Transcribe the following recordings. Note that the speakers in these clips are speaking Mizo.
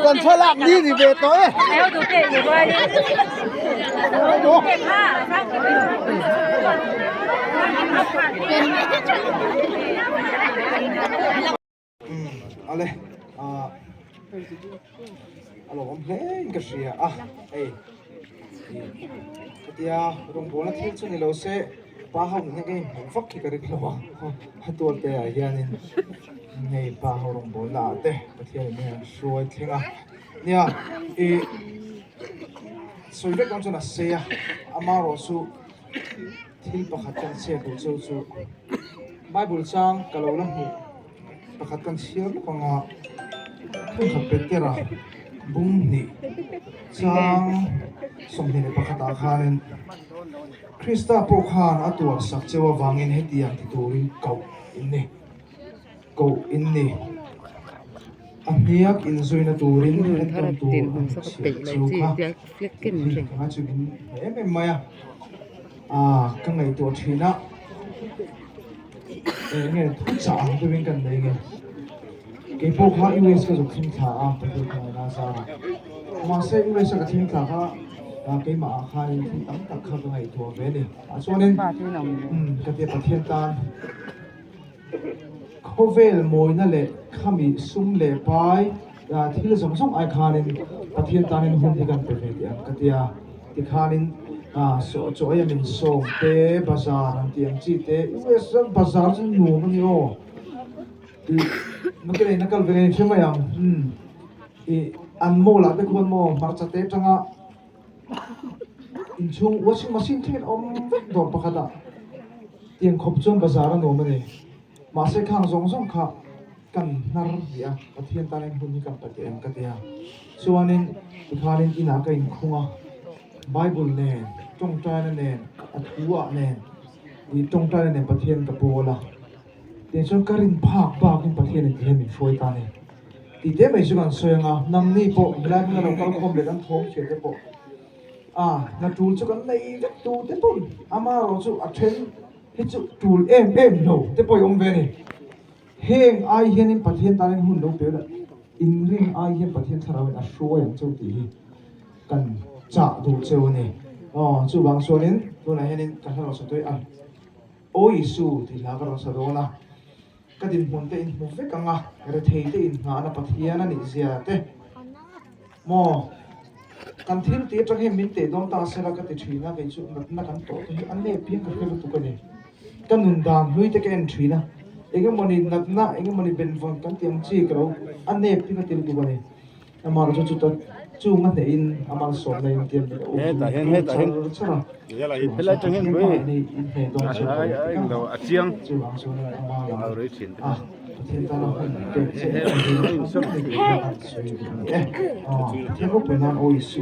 Kan thlalak ni ni ve tawh e. Ale a lo awm hle in ka hria a hei hetia rawngbawlna thil chu ni lo se pa ho nen hian ka inhmuh vak hi ka ring lo a a tuar te ah hianin hei pa ho rawngbawlna ah te Pathian in hei an hruai thleng a nia ih sawi vek dawn chuan a sei a amaherawhchu thil pakhat kan chhiat duh cheu chu Bible chang ka lo la hmuh pakhat kan chhiar lawk ang a thawmhnaw Petera bung hnih chang 21 ah khanin Krista pawh khan a tuar sak cheu avangin hetiang ti turin koh in ni koh in ni a hniak inzuina turin entawn tur a ni chhiar cheu kha tih hi ka ngai chu min hmu em em mai a ah ka ngaihtuah thin a. Eng nge thu chah ang deuhin kan nei nge? Kei pawh kha US ka zuk thleng thla a, Pathian kha ngaina zar a. Mahse US a ka thleng thla kha keimah ah khanin thil tam tak kha ka ngaihtuah ve a ni. Ah chuanin ka tia Pathian tan khawvel mawina leh khami sum leh pai thil zawng zawng ai khanin Pathian tanin hun hi kan pe ve tih ang ka tia. Tikhanin chaw ei a min sawm te, bazar an tih ang chi te, US ram bazar chu nuam a ni aw tih nakin in a kal ve ngei hre mai ang umm ih an mall ah te khuan maw hmarcha te atanga inchhung washing machine thlengin a awm vek dawr pakhat ah tiang khawp chuan bazar a nuam a ni mahse khang zawng zawng kha kan hnar rih a, Pathian tanin hun hi kan pe teh ang ka ti a. Chuanin tikhanin inah ka inkhung a, Bible nen, tawngtaina nen, a thu ah nen, ih tawngtaina nen Pathian ka pawl a. Tiang chuan ka rin phak bakin Pathian in tihian min hruai ta a ni. Tih te mai chu kan sawi ang a, nangni pawh helai hmuna lo kal khawm leh kan thawm hriat te pawh a hna tul chu kan nei vek tu te pawn amaherawh chu a then hi chu tul em em lo te pawh i awm ve a ni. Heng ai hianin Pathian tanin hun lo pe la, inring ai hian Pathian thlarauin a hruai ang cheu tih hi kan chah duh cheu a ni. Aw, chuvang chuanin tunah hianin ka hla rawn sa tawih a, Aw Isu tih hla ka rawn sa dawn a, ka dinhmun te inhmu vek ang a, rethei te inngahna Pathian a nih zia te maw kan thil tih atang hian min teh dawn ta sela ka ti thin a, kei chu natna kan tawh te hi a nep hian ka hre lutuk a ni. Ka nun dan hlui te ka en thin a, engemawni natna, engemawni benvawn kan tih ang chi ka lo a nep hi ka ti lutuk a ni. Amah chu chuta chung a hnehin a malsawmna in tiam leh a um dun char char a, chuvang chuan Pathian mahni in hneh dawn chu ka lo ti tak a, chuvang chuan ama lam a Pathian tana hun pek che em em hi a tha ber a ni tih kha an sawi duh a ni e. Pathian ropui nan Aw Isu.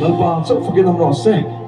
Lalpa chauh fakin awm rawh se.